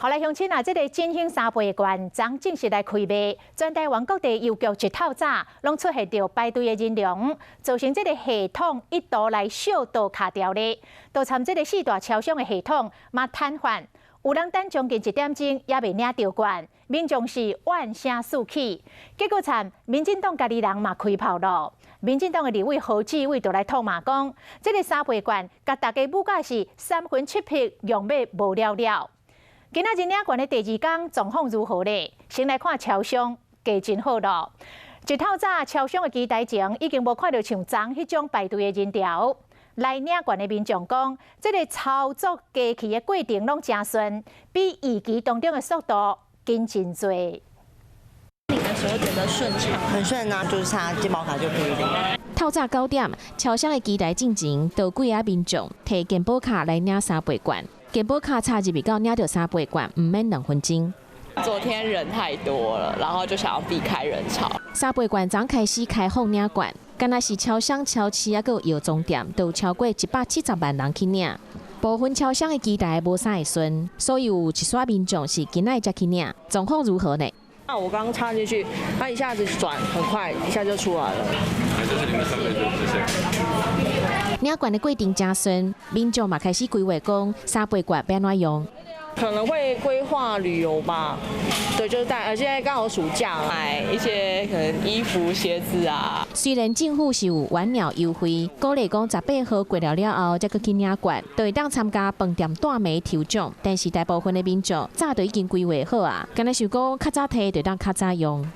好來，鄉親啊，這個振興三倍券昨正式來開賣，全台灣各地郵局一透早攏出現著排隊的人龍，造成這個系統一度來小倒卡掉咧，都參這個四大超商的系統嘛癱瘓，有人等將近一點鐘猶未領著券，民眾是怨聲四起，結果參民進黨家己人嘛開炮囉。民進黨的立委何志偉就來痛罵講，這個三倍券共大家舞甲是三魂七魄，用欲無了了。今仔日領券的第二工狀況如何咧？先來看超商，加真好囉。一透早，超商的機台前已經無看著像昨彼種排隊的人潮。來領券的民眾講，這個操作機器的過程攏誠順，比預期當中的速度緊真濟。領的時候覺得順暢，很順啊，就是插健保卡就可以領。透早9點，超商的機台進前，都幾仔民眾提健保卡來領三倍券。健保卡插入去到領著三倍券，毋免2分鐘。昨天人太多了，然後就想要避開人潮。三倍券昨開始開放領券，敢若是超商、超市猶閣有藥妝店，都有超過170萬人去領。部分超商的機台無啥會順，所以有一撮民眾是今仔才去領。狀況如何呢？那我剛插進去，它一下子轉很快，一下就出來了。就是你們三倍就這些。領券的過程誠順，民眾嘛開始規劃講三倍券欲按怎用？可能會規劃旅遊吧，對，就是帶，現在剛好暑假，買一些可能衣服、鞋子啊。雖然政府是有晚鳥優惠，鼓勵講18號過了了後，才閣去領券，就會當參加飯店大枚抽獎。但是大部分的民眾早就已經規劃好啊，敢若想講較早提就當較早用。